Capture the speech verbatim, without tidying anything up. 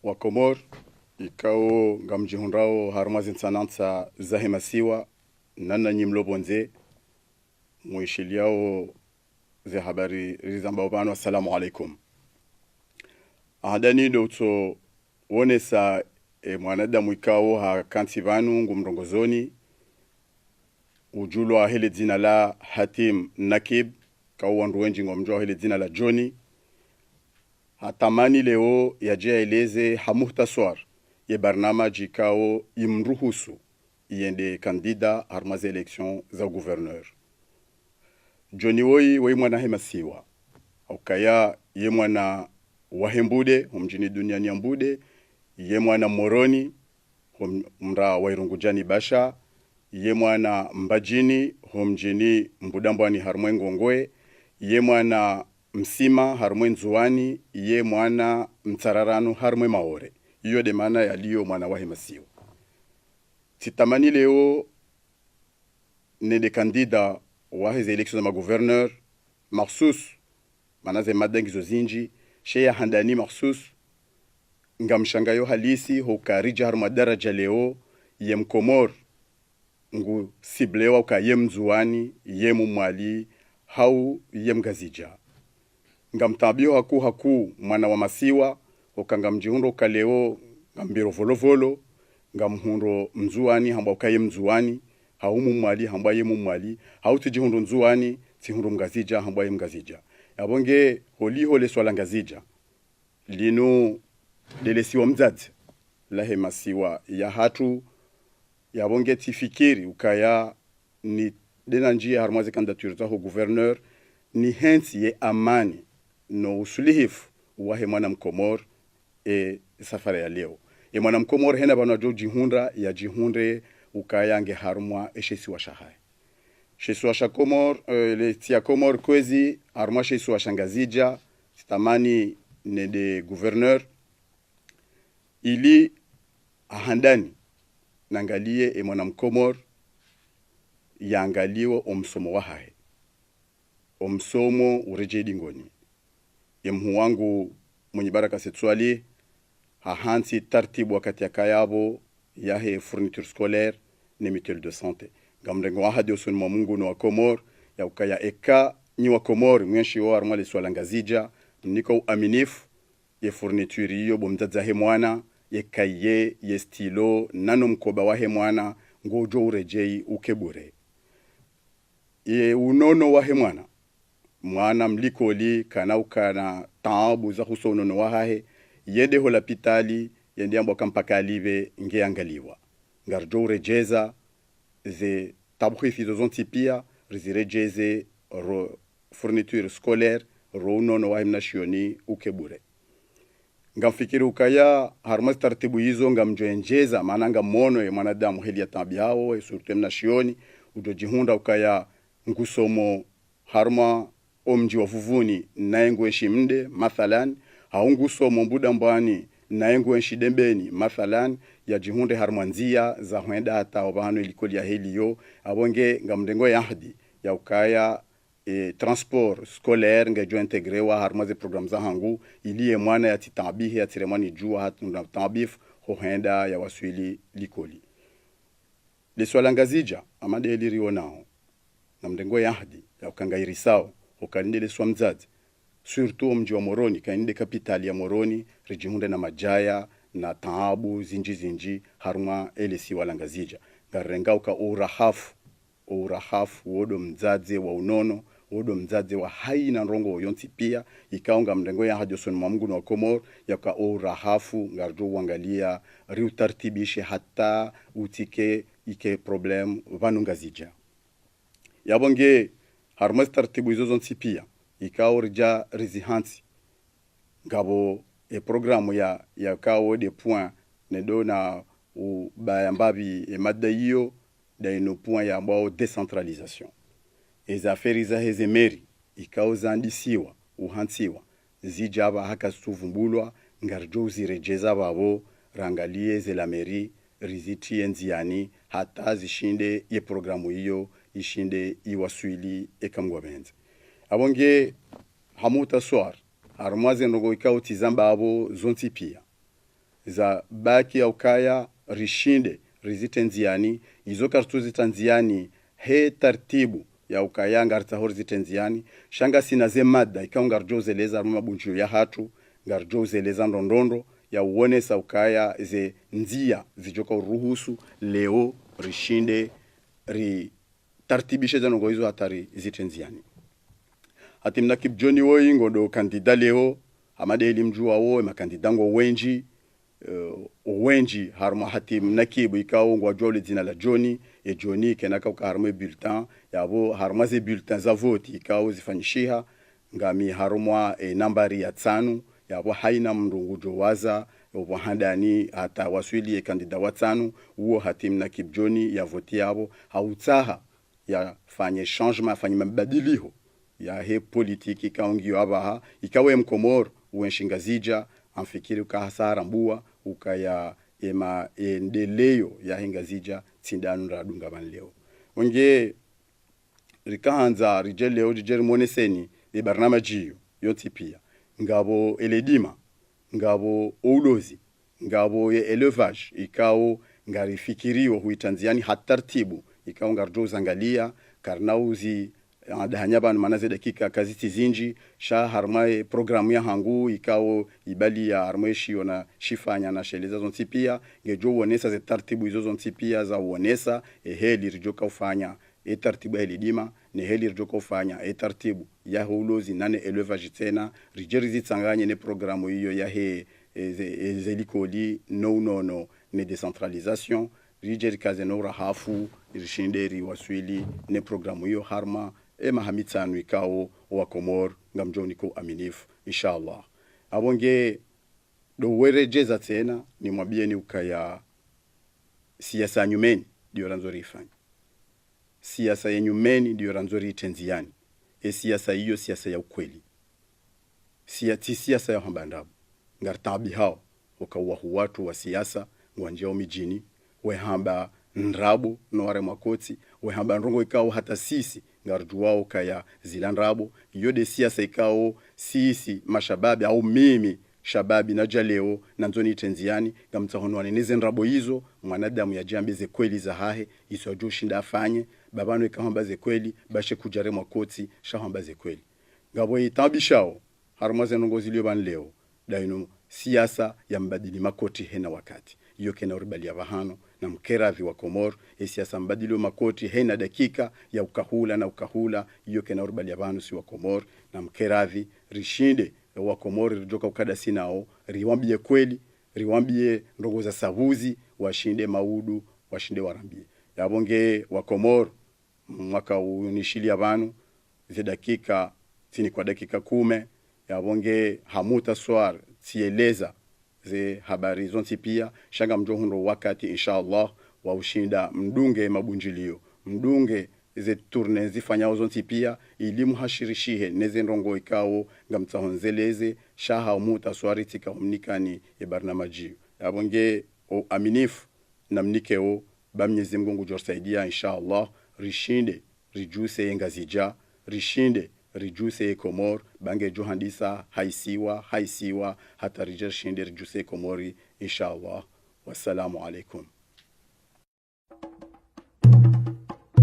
Wakomori, ikao ngamdjihundrao harumwa zintsanantsa zahe masiwa, na nanyi mlo pvondze, mwishiliao ze habari rizambao pvanu, assalamu alaikum. Handani ndo utso wonesa, e, mwanadamu ikao hakantsi pvanu ngumrongozoni, udjulwa hele dzina la Hatim Nakib, ikao wandru wendji ngwamdjuao hele dzina la Johnny. Hatamani leo yadje yaeleze ha muhtaswar ye barnamaji ikao imruhusu yende kandida harumwa ze élection za gouverneur. Johnny woyi, woyi mwana he masiwa. Haukaya ye mwana wahe Mbude, ho mdjini Duniani ya Mbude, ye mwana Moroni, ho m-, mraa wa Irungudjani Basha, ye mwana Mbadjini, ho mdjini Mbudambwani harumwa e Ngongwe, ye mwana Msima harumwa e Ndzuwani, ye mwana Mtsararanu harumwa e Maore. Iyo nde maana yaliyo mwana wahe masiwa. Tsitamani leo nende kandida wahe ze élection za magouverneur makhsus, mana ze mada ngizo zindji, she ya handani makhsus, ngamshangayo halisi hoka ridja harumwa daraja leo ye Mkomori ngu siblewa uka ye Mndzuwani, ye Mmwali, hau ye Mngazidja. Ngamtaabiho hakuu hakuu mwana wa masiwa, hoka ngamdjihundro uka leo ngambiro volovolo, ngamhundro Mndzuwani hambwa uka ye Mndzuwani, hau Mmwali hambwa ye Mmwali, hau tsidjihundro Ndzuwani, tsihundro Mngazidja hambwa ye Mngazidja. Yapvo nge holiho le swala Ngazidja, linu ndele siwa mdzadze lahe masiwa yahatru, yapvo nge tsifikiri ukaya nidje nandjiye harumwa ze candidature zaho gouverneur, nihentsi ye amani no usulihifu wahe mwana Mkomori, e safari ya leo. E mwana Mkomori hena pvanu yadjo djihundra, yadjihundre ukaya nge harumwa eshe siwa shahahe. She siwa sha Komori, e, le ntsi ya Komori kwezi, harumwa she siwa sha Ngazidja, tsitamani nende gouverneur, ili ahandani nangaliye e mwana Mkomori, yangaliwe o msomo wahahe. O msomo uredjei dingoni. Ye mhuu wangu Mwinyi Baraka Said Soilihi hahantsi tartibu wakati yakaya pvo yahe fourniture scolaire ne mutuelle de santé. Ngamrengo ahadi osoni mwa Mungu no Wakomori, ya ukaya eka nyi Wakomori mwenshio harumwa le siwa la Ngazidja, mniko uaminifu, ye fourniture iyo bo mdzadze wahe mwana, ye kaye, ye stylo, nano mkoba wahe mwana, ngodjo uredjei uke bure. Ye unono wahe mwana, mwana mlikoli kana ukana taabu za husu unono wahahe, yende ho lapitali, yende yambwa ka mpaka yalipve nge yangaliwa. Ngaridjo uredjeza ze taabu hizo zontsi pia, riziredjeze ro fourniture scolaire, ro unono wahe mnashioni uke bure. Ngamfikiri ukaya harumwa ze tartibu izo ngamdjo endjeza, mana ngamono ye mwanadamu heli ya taabihawo, e surtout ye mnashioni, udjo djihundra ukaya ngusomo harumwa o mdji wa Vuvuni naye ngwenshi Mde, mathalan, hau ngusomo Mbudambwani naye ngwenshi Dembeni, mathalan, yadjihundre harumwa ndzia za hwenda hata opvahanu e likoli yahe liyo, apvo nge ngamrengo ye ahadi ya ukaya e transport scolaire ngedjo intégréwa harumwa ze programme zahangu, ili ye mwana yatsitaabihe, yatsiremwa ni djuwa, hatsi na utaabifu, ho hwenda yawaswili likoli. Le siwa la Ngazidja, hama ndeli rionao, ngamrengo ye ahadi ya uka ngairisao, hoka linu ndele siwa mdzadze, surtout o mdji wa Moroni, ka linu nde capitale ya Moroni, ridjihundre na madjaya, na taabu zindji zindji, harumwa ele siwa la Ngazidja. Ngarirenga uka o urahafu, o urahafu, wo ndo mdzadze wa unono, wo ndo mdzadze wa haina ndrongoo yontsi pia, ikao ngamrengo ye ahadi osoni mwa Mungu no Wakomori, ya uka o urahafu, ngaridjo uangalia, riutartibishe hata utsike ike problème pvanu Ngazidja. Yapvo nge harumwa ze tartibu izo zontsi pia, ikao ridja rizihantsi, ngapvo e programme ya, yakao nde point, nendo na ubaya mbapvi e mada iyo, nda inu point yambwao décentralisation. Eze affaire zahe ze mairie, ikao zandisiwa, uhantsiwa, zidja pvaha kazitsuvumbulwa, ngaridjo uziredjeza pvapvo, rangalie ze la mairie, rizitriye ndziani, hata zishinde ye programme iyo, ishinde iwaswili eka Mngu yapvendze. Apvo nge ha muhtaswar, harumwa ze ndrongoo ikao tsizamba apvo zontsi pia, zabaki ya ukaya rishinde rizitre ndziani, izo karitsuzitra ndziani he tartibu ya ukaya ngaritsaho rizitre ndziani, sha ngasina ze mada ikao ngaridjo uzeleza harumwa mabundjilio yahatru, ngaridjo uzeleza ndrondrondro ya uonesa ukaya ze ndzia zidjoka uruhusu leo rishinde ritartibishe ze ndrongoo izo hata rizitre ndziani. Hatim Nakib John woyi ngo ndo kandida leo, hama de eli mdjuwao, e makandida ngo wendji, eh, wendji harumwa Hatim Nakib ikao ngwadjuwao le dzina la John, e John kena kauka harumwa e bulletin, yapvo harumwa ze bulletin za voti ikao zifanyishiha, ngami harumwa e nambari ya tsanu, yapvo haina mndru ngudjo waza, opvo handani hata waswili e kandida wa tsanu, uwo Hatim Nakib John ya voti yapvo, hautsaha yafanye changement, yafanye mabadiliho yahe politiki ikao ngiyo apvaha, ikao e mkomoro wenshi Ngazidja, amfikiri uka hasa harambua ukaya e maendeleo yahe Ngazidja tsi ndanu radunga pvanu leo. Onge rikahandza ridje leo ridje rimoneseni e barnamaji iyo yontsi pia. Ngapvo e ledima, ngapvo o ulozi, ngapvo ye élevage, ikao ngarifikirio huitra ndziani ha tartibu, ikao ngaridjo uzangalia, karina uzi adahanya pvanu mana ze dakika kazitsi zindji, sha harumwa e programu yahangu, ikao ibali ya harumwa e shiyo nashifanya nasheleza zontsi pia, ngedjo uonesa ze tartibu izo zontsi pia za uonesa e heli ridjoka ufanya e tartibu ya ledima, ne heli ridjoka ufanya e tartibu yahe ulozi nane élevage tsena, ridje rizitsanganye ne programu iyo yahe e ze, e ze likoli, no unono, ne décentralisation, ridje rikaze no urahafu, rishinde riwaswili ne programu iyo harumwa e maha mitsanu ikao wa Komor ngamdjo unika uaminifu, inshallah. Apvo nge ndo uweredjeza tsena, nimwambieni ukaya siasa ya nyumeni ndiyo randzo riifanye. Siasa ya nyumeni ndiyo randzo riitre ndziani. E siasa iyo, siasa ya ukweli. Sia-, tsi siasa ya hamba ndrabo. Ngaritaabihao, uka uwahu watru wa siasa, ngwandjiao midjini, wehamba ndrabo no waremwa kotsi, wehamba ndrongoo ikao hata sisi ngaridjuwao ukaya zila ndrabo. Iyo de siasa ikao sisi mashababi au mimi shababi nadja leo nandzo niitre ndziani, ngamtsaho nwane ne ze ndrabo izo, mwanadamu yadje yambe ze kweli zahahe, izo yadjo ushinda afanye, ba pvanu eka hamba ze kweli, ba she kudja remwa kotsi, sha hamba ze kweli. Ngapvo itaabishao, harumwa ze ndrongoo zilio pvanu leo, nda inu siasa ya mbadili makoti hena wakati. Iyo kena uribalia pvahanu, na mkeradhi wa Komor, e siasa mbadilio makoti hena dakika ya ukahula na ukahula, iyo kena uribalia pvahanu si wa Komor, na mkeradhi, rishinde, wa Komor, ridjoka ukada sinao, riwambie kweli, riwambie ndrongoo za sabuzi, washinde maudu, washinde warambie. Yapvo nge wa Komor, mwaka unishilia pvanu, ze dakika, tsinikwa dakika kume, yapvo nge ha muhtaswar, tsieleza ze habari zontsi pia, sha ngamdjo hundra wakati, inshallah, wa ushinda mdunge mabundjilio, mdunge ze tournée zifanyao zontsi pia, ili muhashirishihe ne ze ndrongoo ikao ngamtsaho nzeleze, sha ha muhtaswari tsika umnikani e barnamaji iyo. Yapvo nge o aminifu, namnikeo, ba Mnyezi Mngu ngudjo risaidia, inshallah, rishinde, ridjuse ye Ngazidja, rishinde, ridjuse ye Komor, ba ngedjo handisa, ha isiwa, ha isiwa, hata ridje rishinde, ridjuse ye Komori, inshallah. Wassalamu alaikum.